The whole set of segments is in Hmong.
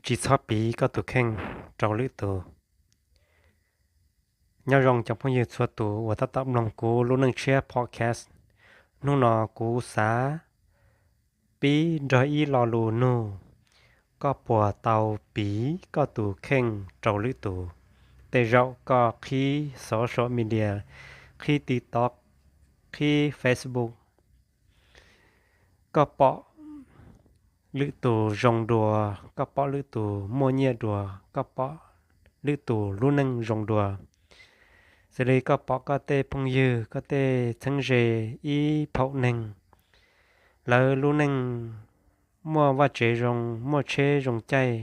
Tsis txhob piv koj tus kheej rau lwm tus. Nyob zoo cov phooj ywg txhua tus uas tab tom mloog kuv Lub Neej Tshiab podcast. Hnub no kuv xav pib nrog ib lo lus nug, koj puas tau piv koj tus kheej rau lwm tus? Tej zaum koj qhib social media, qhib TikTok, qhib Facebook, koj pom lwm tus zoo dua, koj pom lwm tus muaj nyiaj dua, koj pom lwm tus lub neej zoo dua. Xws li koj pom koj tej phooj ywg, koj tej txheeb ze, ib phaum neeg, lawv lub neej muaj vaj tsev zoo, muaj tsheb zoo caij,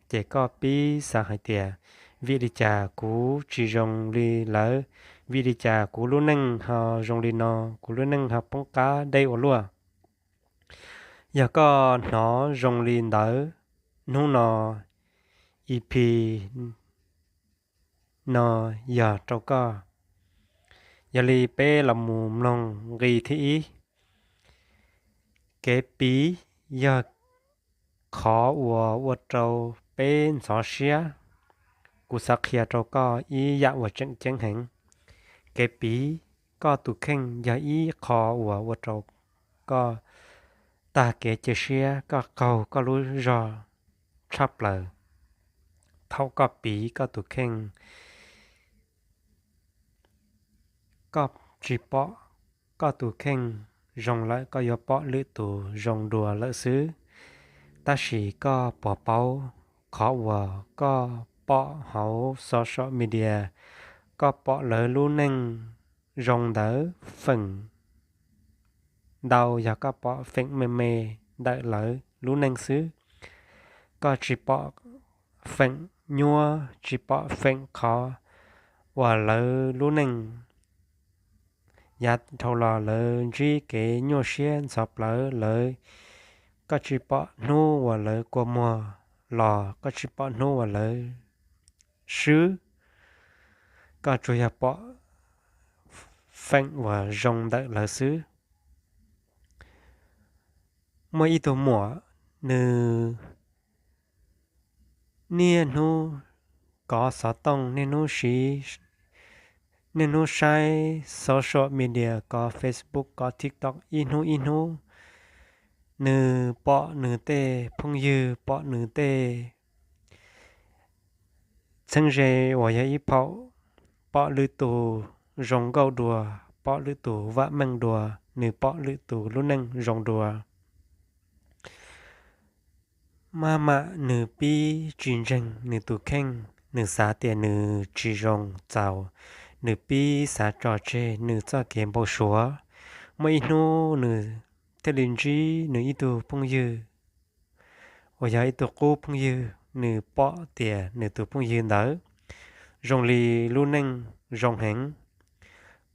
ces koj pib xav hais tias, vim li cas kuv tsis zoo li lawv? Vim li cas kuv lub neej ho zoo li no, kuv lub neej ho poob qab deb ua luaj? Yog koj hnov zoo li ntawd, hnub no E P no yog rau koj. Yog li peb los mus mloog nqi thib ib. Kev piv yog qhov uas ua rau peb ntxhov siab. Kuv xav qhia rau koj ib yam uas tseem ceeb heev. Kev piv koj tus kheej yog ib qho uas ua rau koj tag kev cia siab, koj qaug koj lub zog tshaj plaws. Thaum koj piv koj tus kheej, koj tsis pom koj tus kheej zoo lawm, koj yuav pom lwm tus zoo dua lawm xwb. Tab sis koj puas paub qhov uas koj pom hauv social media, koj pom lawv lub neej zoo ntawd feem ntau yog koj pom feem me me ntawm lawv lub neej xwb. Koj tsis pom feem nyuaj, tsis pom feem qhov uas lawv lub neej yav dhau los lawv ntsib kev nyuaj siab ntxhov plawv lawv. Koj tsis pom hnub uas lawv kua muag los, koj tsis pom hnub uas lawv swb, koj tsuas yog pom feem uas zoo ntawm lawv xwb. Muaj ib tug muam, nws niaj hnub kov xov tooj, niaj hnub siv, niaj hnub saib social media, kov Facebook, kov TikTok ib hnub ib hnub. Nws pom nws tej phooj ywg, pom nws tej txheeb ze uas yog ib phaum, pom lwm tus zoo nkauj dua, pom lwm tus vam meej dua, nws pom lwm tus lub neej zoo dua. Maj mam nws pib tsis ntseeg nws tus kheej, nws xav tias nws tsis zoo txaus, nws pib xav tso tseg nws txoj kev npau suav. Muaj ib hnub nws thiaj li ntsib nws ib tug phooj ywg uas yog ib tug qub phooj ywg, nws pom tias nws tus phooj ywg ntawd zoo li lub neej zoo heev.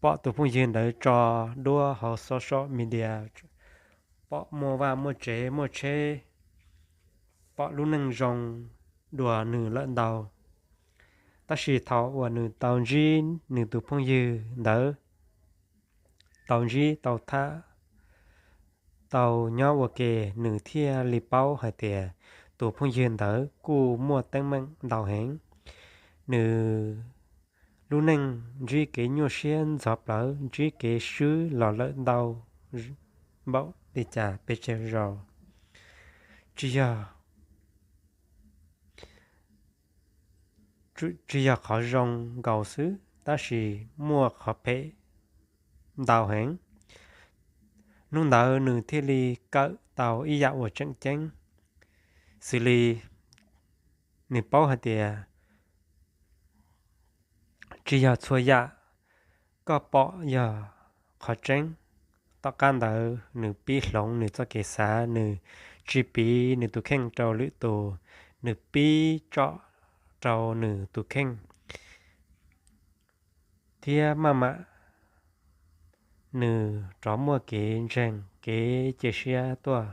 Pom tus phooj ywg ntawd tso duab hauv social media, pom muaj vaj muaj tsev muaj tsheb, pom lub neej zoo dua nws lawm ntau. Tab sis thaum uas nws tau ntsib nws tus phooj ywg ntawd, tau ntsib tau tham, tau nyob ua ke, nws thiaj li paub hais tias tus phooj ywg ntawd kuj muaj teeb meem ntau heev. Nws lub neej ntsib kev nyuaj siab ntxhov plawv, ntsib kev swb los lawm ntau npaum li cas pes tsawg zaus. Tsis yog, tsis yog qhov zoo nkaus xwb, tab sis muaj qhov phem ntau heev. Hnub ntawd nws thiaj li kawm tau ib yam uas tseem ceeb, xws li nws paub hais tias tsis yog txhua yam koj pom yog qhov tseeb. Tom qab ntawd nws pib hloov nws txoj kev xav, nws tsis piv nws tus kheej rau lwm tus, nws pib tsom rau nws tus kheej, thiab maj mam nws rov muaj kev ntseeg kev cia siab tuaj.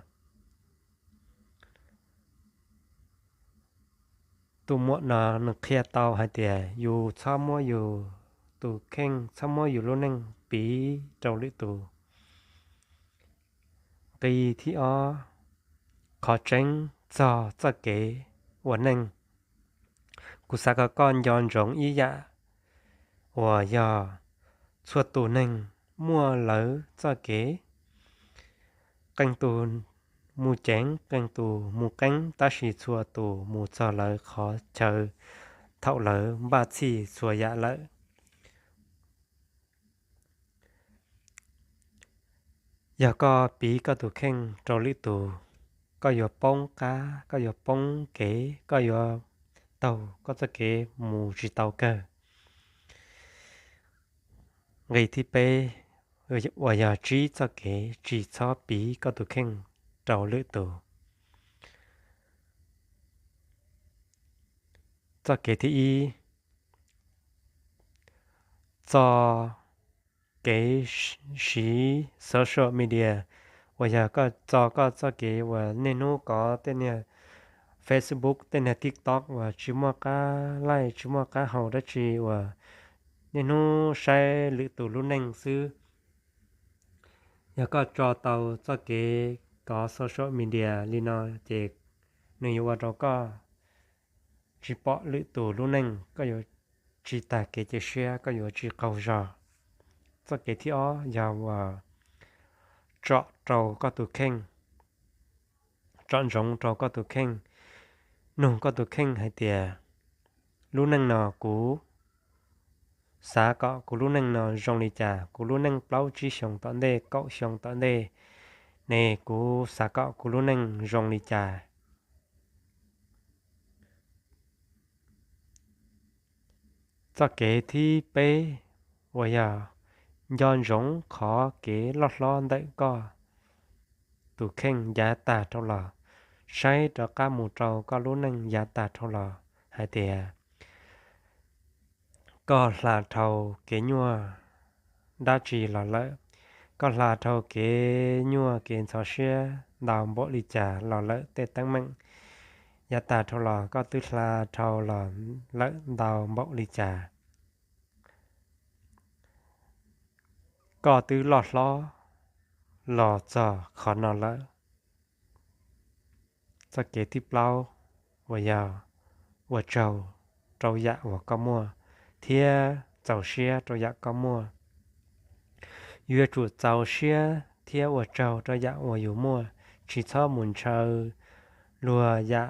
Tus muam no nws qhia tau hais tias yus txhob muab yus tus kheej, txhob muab yus lub neej piv rau lwm tus. Nqi thib ob, qhov tseeb txog txoj kev ua neej. Kuv xav kom koj nco ntsoov ib yam uas yog txhua tus neeg muaj lawv txoj kev, qee tus mus ceev, qee tus mus qeeb, tab sis txhua tus mus txog lawv qhov chaw thaum lawv npaj txhij txhua yam lawm. Yog koj piv koj tus kheej rau lwm tus, koj yuav poob qab, koj yuav poob kev, koj yuav taug koj txoj kev mus tsis tau kawg. Nqe thib peb uas yog tsib txoj kev tsis txhob piv koj tus kheej rau lwm tus. Txoj kev thib ib, txo kev siv social media, uas yog koj txo koj txoj kev uas niaj hnub kov tej niag Facebook, tej niag TikTok uas tsis muaj qab laij tsis muaj qab hau dab tsi uas niaj hnub saib lwm tus lub neej xwb. Yog koj tso tau txoj kev kov social media li no ces nws yuav ua rau koj tsis pom lwm tus lub neej, koj yuav tsis tag kev cia siab, koj yuav tsis qaug zog. Txoj kev thib ob yog uas tsom rau koj tus kheej, tsom ntsoov rau koj tus kheej, nug koj tus kheej hais tias, lub neej no kuv xav kom kuv lub neej no zoo li cas, kuv lub neej plaub tsib xyoo tom ntej, kaum xyoo tom ntej ne, kuv xav kom kuv lub neej zoo li cas. Txoj kev thib peb uas yog nco ntsoov qhov kev loj hlob ntawm koj tus kheej yav tag dhau los, saib rov qab mus rau koj lub neej yav tag dhau los hais tias koj hla dhau kev nyuaj dab tsi los lawm, koj hla dhau kev nyuaj kev ntxhov siab ntau npaum li cas los lawm, tej teeb meem yav tag dhau los koj twb hla dhau los lawm ntau npaum li cas. Koj twb loj hlob los txog qhov no lawm. Txoj kev thib plaub uas yog ua tsaug rau yam uas koj muaj thiab txaus siab rau yam koj muaj. Yuav tsum txaus siab thiab ua tsaug rau yam uas yus muaj, tsis txhob mus ntshaw luag yam,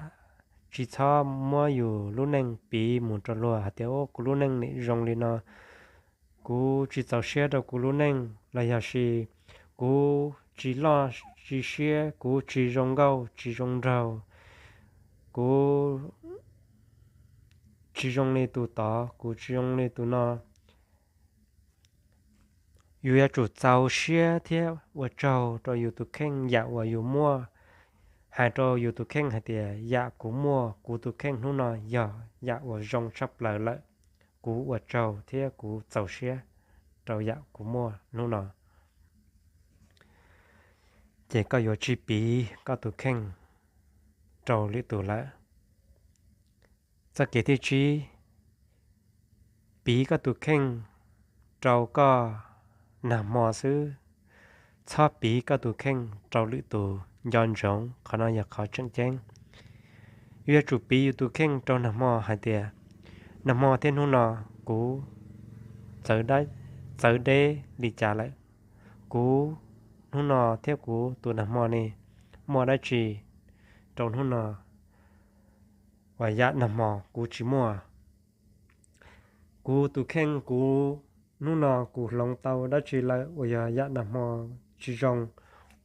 tsis txhob muab yus lub neej piv mus rau luag hais tias kuv lub neej nim zoo li no, kuv tsis txaus siab rau kuv lub neej los yog sis kuv tsis loj tsis siab, kuv tsis zoo nkauj tsis zoo nraug, kuv tsis zoo li tus tod, kuv tsis zoo li tus no. Yus yuav tsum txaus siab thiab ua tsaug rau yus tus kheej yam uas yus muaj. Hais rau yus tus kheej hais tias yam kuv muaj, kuv tus kheej hnub no yog yam uas zoo tshaj plaws lawm. Kuv ua tsaug thiab kuv txaus siab rau yam kuv muaj hnub no. Ces koj yuav tsis piv koj tus kheej rau lwm tus lawm. Txoj kev thib tsib, piv koj tus kheej rau koj nag hmo xwb, txhob piv koj tus kheej rau lwm tus. Nco ntsoov qhov no yog qhov tseem ceeb. Yuav tsum piv yus tus kheej rau nag hmo hais tias, nag hmo thiab hnub no kuv txawv deb li cas lawm? Kuv hnub no thiab kuv tus nag hmo ne muaj dab tsi rau hnub no uas yam nag hmo kuv tsis muaj? Kuv tus kheej kuv hnub no kuv hloov tau dab tsi lawm uas yog yam nag hmo tsis zoo,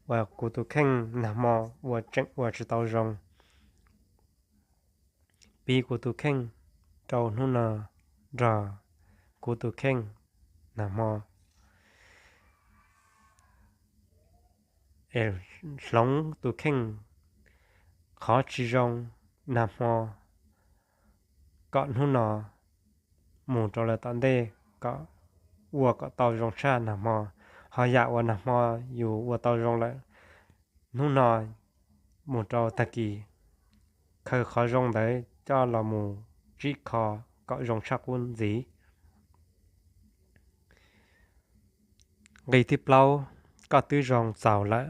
uas kuv tus kheej nag hmo ua tseem ua tsis tau zoo? Piv kuv tus kheej rau hnub no nrog kuv tus kheej nag hmo, es hloov tus kheej qhov tsis zoo nag hmo kom hnub no mus rau lawm tom ntej kom ua kom tau zoo tshaj nag hmo. Ho yam uas nag hmo yus ua tau zoo lawm, hnub no mus rau tag kis khaws qhov zoo ntawd coj los mus tsib kho kom zoo tshaj qub ntxiv. Nqe thib plaub, koj twb zoo txaus lawm.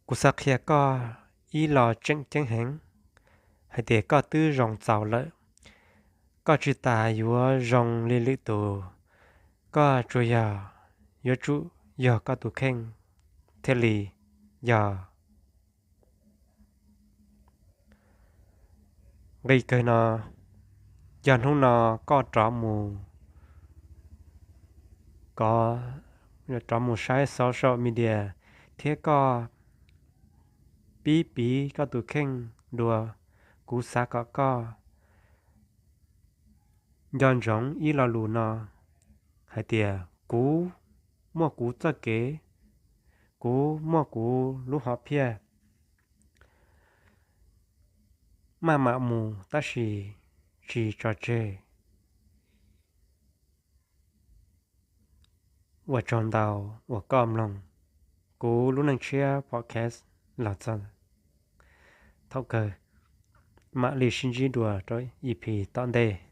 Kuv xav qhia koj ib lo tseem ceeb heev. hais tias koj twb zoo txaus lawm, koj tsis tas yuav zoo li lwm tus, koj tsuas yog yuav tsum yog koj tus kheej thiaj li yog. Nqi kawg no, yog hnub no koj rov mus, koj rov mus saib social media thiab koj pib piv koj tus kheej dua, kuv xav kom koj nco ntsoov ib lo lus no hais tias kuv muaj kuv txoj kev, kuv muaj kuv lub hom phiaj, maj mam mus tab sis tsis tso tseg. Ua tsaug ntau uas koj mloog kuv lub neej tshiab podcast los txog thaum kawg, mam li sib ntsib dua rau E P tom ntej.